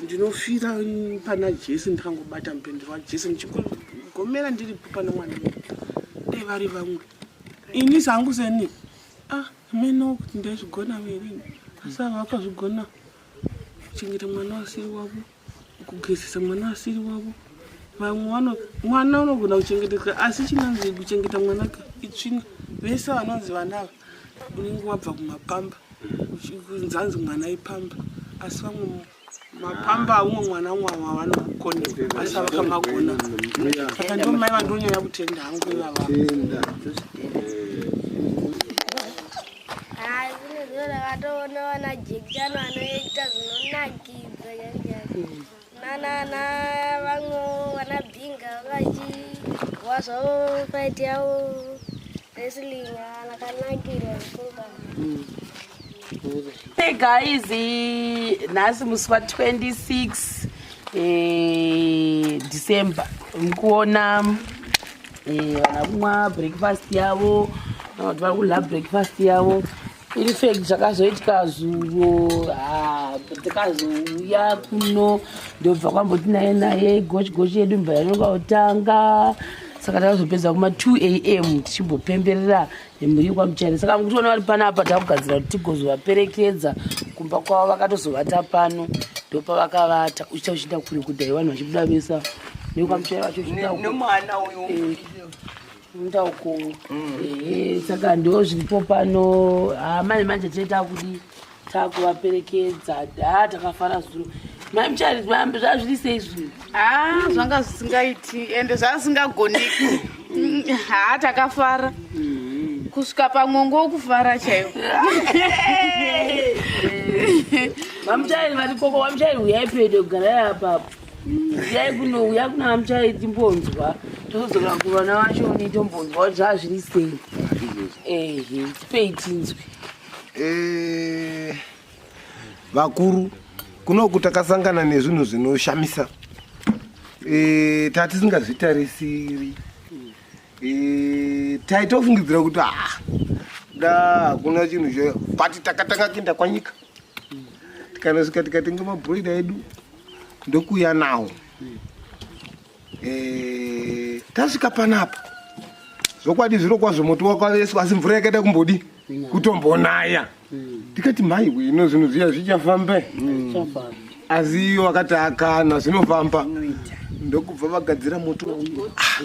Ndinofira pana Jesu ndikangobata mupendero waJesu ndichigomera ndiripo pana mwana dai vari vamwe ini sangu seni ah meno kuti ndaizvigona verini asi ava vakazvigona kuchengeta mwana asiri wavo kugezesa mwana asiri wavo vamwe vano mwana unogona kuchengeteka asi chinonzi kuchengeta mwana ka itsvina vese vanonzi vana ava unenge wabva kumapamba kunzanzi mwana ipamba asi vamwe mapamba umwe mwana umwe ava vanokone asi avakamagona saka ndo mai vandonyanya kutenda hangu ivava Ndakatoona vana Jekitano vanoita zvinonakidza chaizvo. Nanana vamwe vana Bhinga vachirwa zvavo fight yavo wrestling rakanakirwa zvikuru. Hey guys, nhasi musi wa 26 December mukuona vana kumwa breakfast yavo kana kuti vari kudya breakfast yavo. In fact zvakazoitika zuro takazouya kuno ndobva kwamboti naye naye gochi gochi yedu mbva yanonga kutanga saka takazopedza kuma 2 am tichimbopemberera nemhuri yekwamuchairi saka mukutoona vari panapa takugadzira kuti tigozovaperekedza kumba kwavo vakatozovata pano ndopavakavata uchiita uchienda kure kudai vanhu vachibuda vesa nekwamuchairi vacho nemwana uyu unoita uko ehe saka ndo zviripo pano haa manje manje tine takudi takuvaperekedza ha takafara zuro mai muchari zvazviri sei zvinhu haa zvanga zvisingaiti ende zvasingagoneki haa takafara kusvika pamwongo wokufara chaiwo vamuchairi vari koko vamuchairi huyai pedo garai apapo Uyai kuno, uya kuna vamuchairi timbonzwa. Tozodzokera kuvana vacho ni tombonzwa kuti zvazviri sei. Ehe, tipei tinzwe. Eh, vakuru kunoku takasangana nezvinhu zvinoshamisa eh, tatisingazvitarisiri eh, taitofungidzira kuti ah, da hakuna chinhu cho but takatanga kuenda kwanyika tikanosvika tikatenga mabroida edu ndokuuya nawo eh, tasvika panapa zvokwadi zviro kwazvo moto wakaveswa asi mvura yakaita kumbodi kutombonaya tikati mhai ino zvinhu zviya zvichafambe asi iyo vakati akana zvinofamba ndokubva vagadzira moto ah,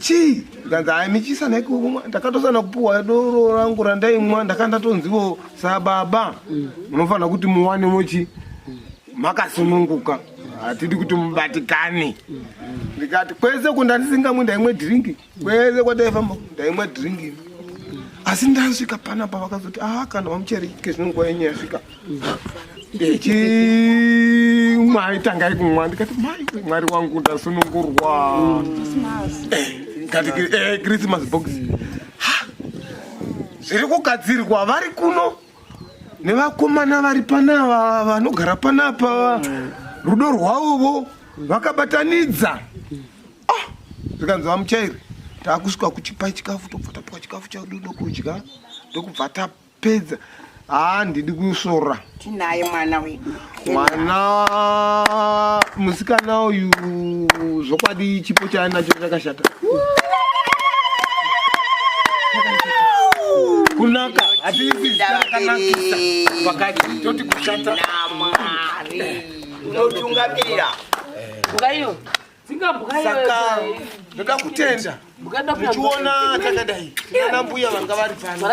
chii ndanzi hai michisa naikumwa ndakatosana kupuwa doro rangu randaimwa ndaka ndatonziwo sababa munofanira kuti muwane mochi makasununguka hatidi kuti mubatikane ndikati kwese kundandisingamwi ndaimwe dhiringi kwese kwataifamba ndaimwa dhiringi asi ndasvika panapa vakazoti ah kana vamuchereke zvino nguva yenyu yasvika ndechimwai tangai kumwa ndikati mai mwari wangu ndasunungurwa ndikati eh, christmas box zviri kugadzirwa vari kuno nevakomana vari panava vanogara panapa rudo rwavovo vakabatanidza ah, zvikanzi vamuchairi takusvika kuchipa chikafu tobva tapiwa chikafu chedu ndokudya ndokubva tapedza haa ndidi kusvora tinaye mwana wedu mwana musikana uyu zvokwadi chipo chaanacho chakashata kunaka hatiisi akanakisa pakati toti kushata namwari unotungamira Mbuka Saka ndoda kutenda muchiona takadai nana mbuya vanga vari pano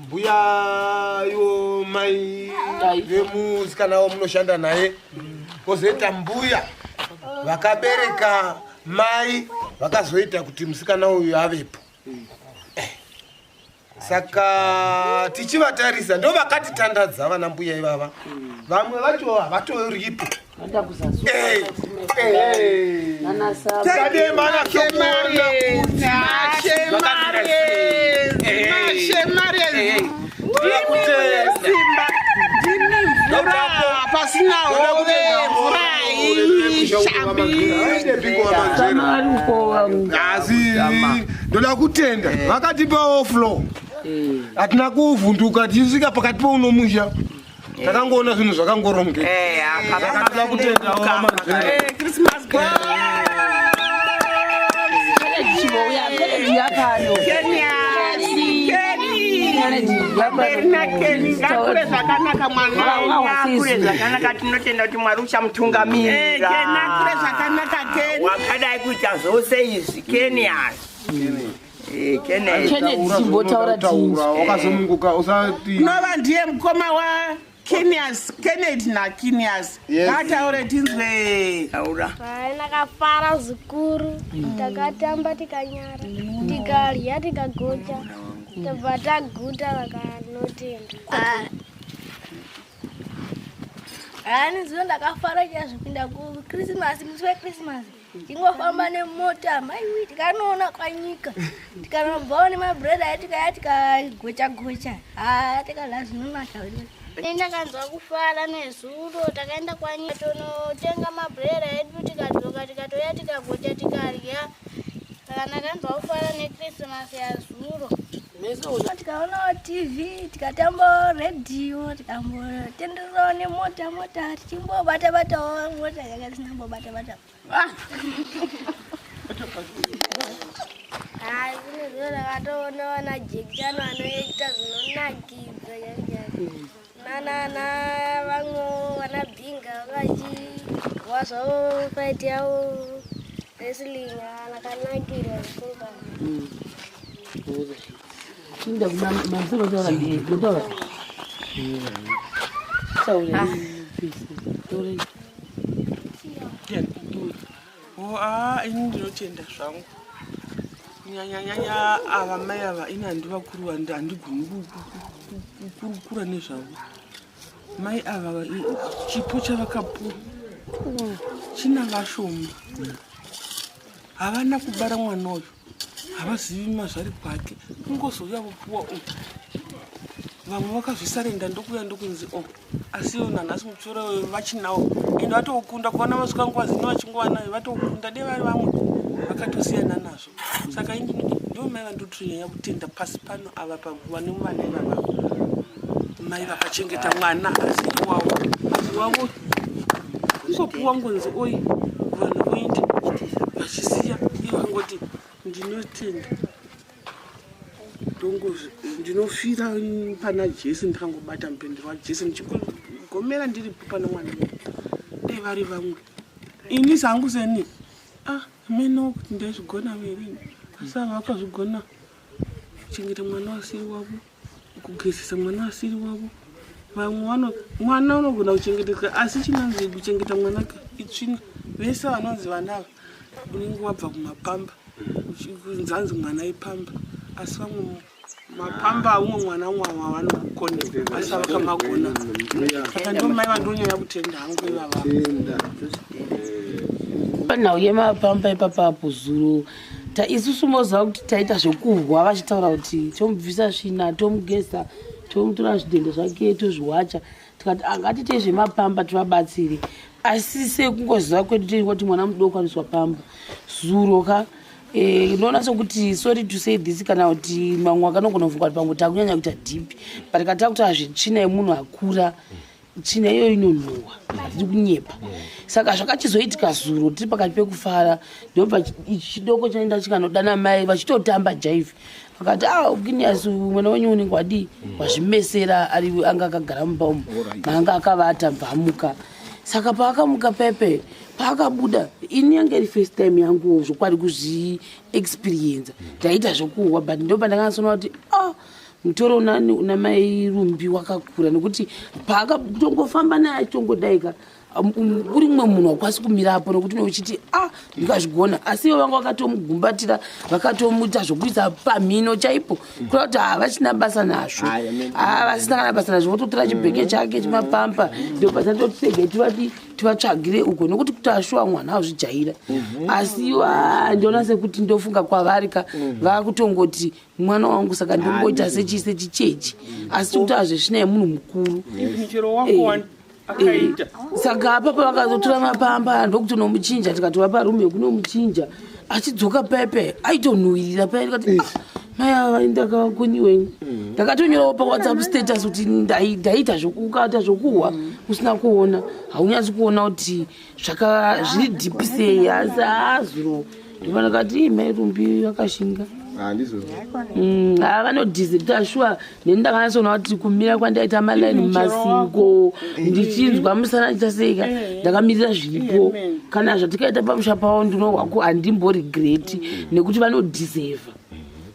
mbuya iwo mai vemusikana wamunoshanda naye kozoita mbuya vakabereka mai vakazoita kuti musikana uyu avepo Saka tichivatarisa ndo vakatitandadza vana mbuya ivava vamwe vacho havatoripo pasina hove mvura haishambi asi ndoda kutenda vakatipawo flow hatina kuvhunduka tichisvika pakati pouno musha. Takangoona zvinhu zvakangorongeka. Eh, Saka toda kutendawo vamanzvere. Christmas Chivouya, Kennedy yapano. Kennedy ngakure zvakanaka mwana Kure zvakanaka tinotenda kuti Mwari uchamutungamirira. Keni akure zvakanaka Keni. Wakadai kuita zvose izvi Kenias. Eh, Kennedy. Kennedy chimbotaura Taura, wakasununguka usati Unova ndiye mukoma wa Kenias, Kennedy naKenias. Yes. Ngataure tinzwe. Taura. Ndakafara zvikuru, takatamba tikanyara, tikarya tikagocha, tabva taguta vakanotenda. Hani zuva ndakafara chaizvo kuenda kukrisimasi, musi wekrisimasi tingofamba nemota maiwi tikanoona kwanyika tikanobvawo nemabhuredha ayo tikaya tikagocha gocha haa tikadya zvinonaka. Ndakanzwa kufara nezuro takaenda kwanyika tonotenga mabhurera edu tikadzoka tikatouya tikagocha tikarya. Saka ndakanzwa kufara nekrisimasi yazuro. Tikaonawo TV, tikatambawo redhiyo, tikambotendererawo nemota mota tichimbobata batawo mota yanga tisina bata. Hai, kune zuva ndakatoona vana Jekitano vanoita zvinonakidza chaizvo. Nanana vamwewo vana Bhinga vachirwa zvavo fight yavo wrestling ndakanakirwa zvikuru kwazvo. Chinda mamusoro taura ndiye, motaura. Taura. Taura. Oh, ah, ini ndinotenda zvangu. Kunyanyanyanya ava mai ava ini handivakuru handigoni kukurukura nezvavo. Mai ava chipo chavakapuwa china vashoma. Havana kubara mwana uyu, havazivi mazvarirwo ake, kungozouya vopuwa uyu. Vamwe vakazvisarenda ndokuuya ndokunzi o, asi ivo nanhasi mutsoro vachinawo ende vatokunda kuona vasvika nguva zino vachingova nayo vatokunda dei vari vamwe vakatosiyana nazvo. Saka ini ndo mai vandotonyanya kutenda pasi pano ava pavane vana ivava, mai vakachengeta mwana asiri wavo, asi wavo kungopuwa ngonzi oi vanhu voenda vachisiya ivo vangoti ndinotenda ndinofira pana Jesu ndikangobata mupendero waJesu ndichigomera ndiripo pana mwana dei vari vamwe ini sangu seni ah meno kuti ndaizvigona here asi ava vakazvigona kuchengeta mwana asiri wavo, kugezesa mwana asiri wavo. Vamwe vano mwana unogona kuchengeteka asi chinonzi kuchengeta mwana itsvina. Vese vanonzi vana ava unenge wabva kumapamba kunzanzi mwana ipamba, asi vamwe mapamba aumwe mwana umwe avanokona asi avakamagona. Saka ndo mai vandonyanya kutenda hangu ivava. Panhau yemapamba ipapapo zuro isusu moziva kuti taita zvekurwa vachitaura kuti tomubvisa svina, tomugeza, tomutora zvidhende zvake tozviwacha, tikati ngatitei zvemapamba tivabatsire. Asi sekungoziva kwedu tei kuti mwana mudoko anoiswa pamba zuro ka ndinoona sekuti sorry to say this kana kuti mamwe akanogona kufunga kuti pamwe takunyanya kuita deep, but kana takuta zvetsvina yemunhu akura, tsvina iyoyo inonhuhwa, hatidi kunyepa. Saka zvakachizoitika zuro tiri pakati pekufara, ndobva ichi chidoko chaenda chikanodana mai vachitotamba jaivhi, vakati ah Kinias mwana wenyu unenge wadii wazvimesera ari anga akagara mumba umu maanga akavata bva amuka. Saka paakamuka pepe paakabuda, ini yange iri first time yangu zvokwadi kuzviexperienza, ndaita zvekuhwa, but ndo pandakanyatsoona kuti ah mutoro una mai Rumbi wakakura, nekuti paakatongofamba naye achitongodaika uri mumwe munhu wakwanisi kumirapo nekuti neuchiti ah ndingazvigona, asi ivo vanga vakatomugumbatira vakatomuita zvokuisa pamhino chaipo kureva kuti havachina basa nazvo, havasina kana basa nazvo, vototora chibheke chake chimapampa ndopasatotege tivati tivatsvagire uko nekuti kuti ashuwa mwana azvijaira. Asi ndiona sekuti ndofunga kwavari ka vakutongoti mwana wangu saka ndingoita sechichechi, asi kuti azvesvina yemunhu mukuru. Chero wako wani akaita. Saka apapa vakazotora mapamba ndokutonomuchinja, tikatovapa rumu yekunomuchinja, achidzoka pepe aitonhuhwirira paya, tikati ah, Mai ava ndakakoniweni. Ndakatonyorawo paWhatsApp status kuti ndaita zvokukaita zvokuhwa usina kuona. Haunyatsi kuona kuti zvaka zviri deep sei asi azuro. Ndopandakati mai Rumbi vakashinga. Haa vanodhizita shuwa neni ndakanyatsoona kuti kumira kwandaita malaini mumasingo ndichinzwa musana ndichaseika ndakamirira zviripo kana zvatikaita pamusha pavo ndinohwako handimboregreti nekuti vanodhizevha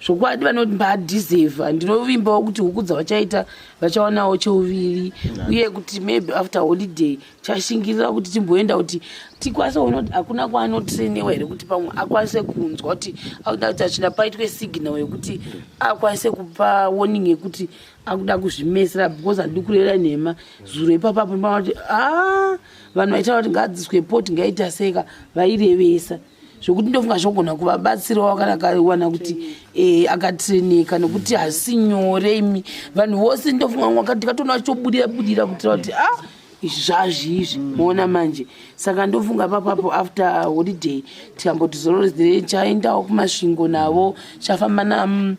zvokwadi vanobadhizevha ndinovimbawo kuti huku dzavachaita vachawanawo cheuviri uye kuti maybe after holiday chashingirira kuti timboenda kuti tikwanise kuona kuti hakuna kwaanotrainiwa here kuti pamwe akwanise kunzwa kuti akuda kuti achida paitwe signal yekuti akwanise kupa warning yekuti akuda kuzvimesera because handidi kureva nhema zuro ipapapo ndipaa kuti a ah, vanhu vaitaura kuti ngaadziswe poti ngaita seka vairevesa zvekuti ndofunga zvogona kuvabatsirawo kana kawana kuti eh, akatraineka nekuti hasi nyore imi vanhu vose ndofunga ndikatoona vachitobudira budira kuitira kuti a ah, izvi zvazviizvi moona manje saka ndofunga papapo after holiday tikamboti zororedzere chaendawo kumasvingo navo chafamba na mm,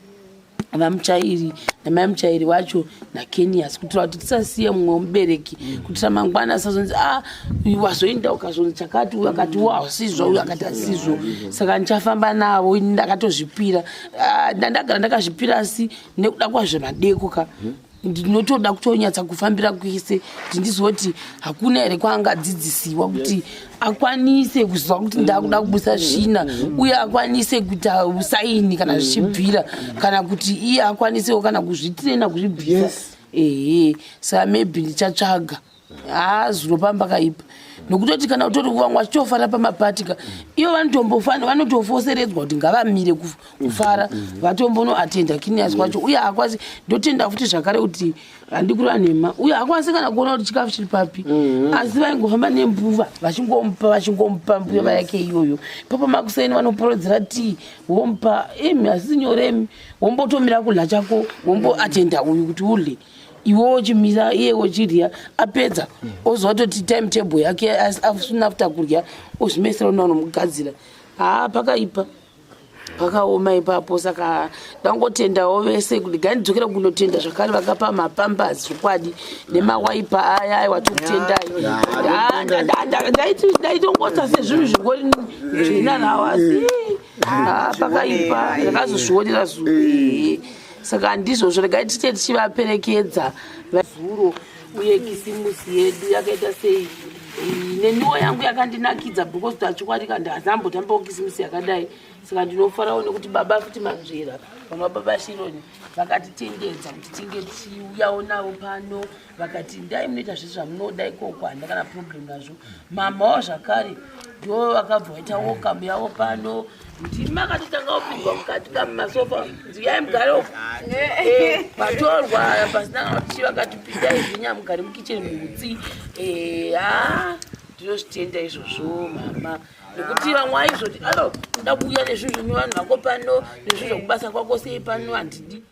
vamuchairi namai muchairi wacho nakenias kuitira kuti tisasiye mumwe wemubereki kuitira mangwana asazonzi a ah, uyu wazoenda ukazonzi chakati uyu akati wo hausizvo uyu akati asizvo saka ndichafamba navo ini ndakatozvipira ah, ndandagara ndakazvipira asi nekuda kwazvemadeko ka ndinotoda kutonyatsa kufambira kwese kuti ndizive kuti hakuna here kwaangadzidzisiwa kuti akwanise kuziva kuti ndakuda kubusa svina uye akwanise kuita usaini kana zvichibvira kana kuti iye akwanisewo kana kuzvitirena kuzvibvisa ehe saka maybe ndichatsvaga haa zuro pamba kaipa nokutoti kana utori vamwe vachitofara pamapati ka ivo vanotombofana vanotofoseredzwa kuti ngavamire kufara vatombonoatenda kinias kwacho uye haakwanisi ndotenda futi zvakare kuti handikureva nhema uye haakwanisi kana kuona kuti chikafu chiri papi mm-hmm. asi vaingofamba nembuva vachingomupa vachingomupa mbuva yake iyoyo ipapo makuseni vanoporodzera tii vomupa imi asi nyore imi wombotomira kudla chako womboatenda uyu kuti udle iwe wochimira iye wochidya apedza ozwa toti time table yake soon after kudya ozvimesera una unomugadzira haa pakaipa pakaoma ipapo saka ndangotendawo vese kuti gai ndidzokera kunotenda zvakare vakapa mapambazi zvokwadi nemawaipa aya aiwa tokutendai ndaitongosa sezvinhu zvingori zvina nawo asi pakaipa ndakazozvionera zuro saka handizvozvo regai tite tichivaperekedza zuro uye kisimusi yedu yakaita sei neniwo yangu yakandinakidza because tachokwadi ka ndazambotambawo kisimusi yakadai saka ndinofarawo nekuti baba futi manzvera vamwe baba shironi vakatitendedza kuti tinge tichiuyawo navo pano vakati ndai munoita zvese zvamunoda ikoko handina kana problem nazvo mamawo zvakare ndo vakabva vaita welcome yavo pano ndimi akatotanga kupindwa mukati kamumasofa ndiyai mugare uko eh, vatorwa pasina kana kuti vakati pindai zvinya mugare mukicheni muutsi eh, ha ndinozvitenda izvozvo mama nekuti vamwe aizvoti alo nda kuuya nezvinhu zvenyu vanhu vako pano nezvinhu zvekubasa kwako sei pano handidi.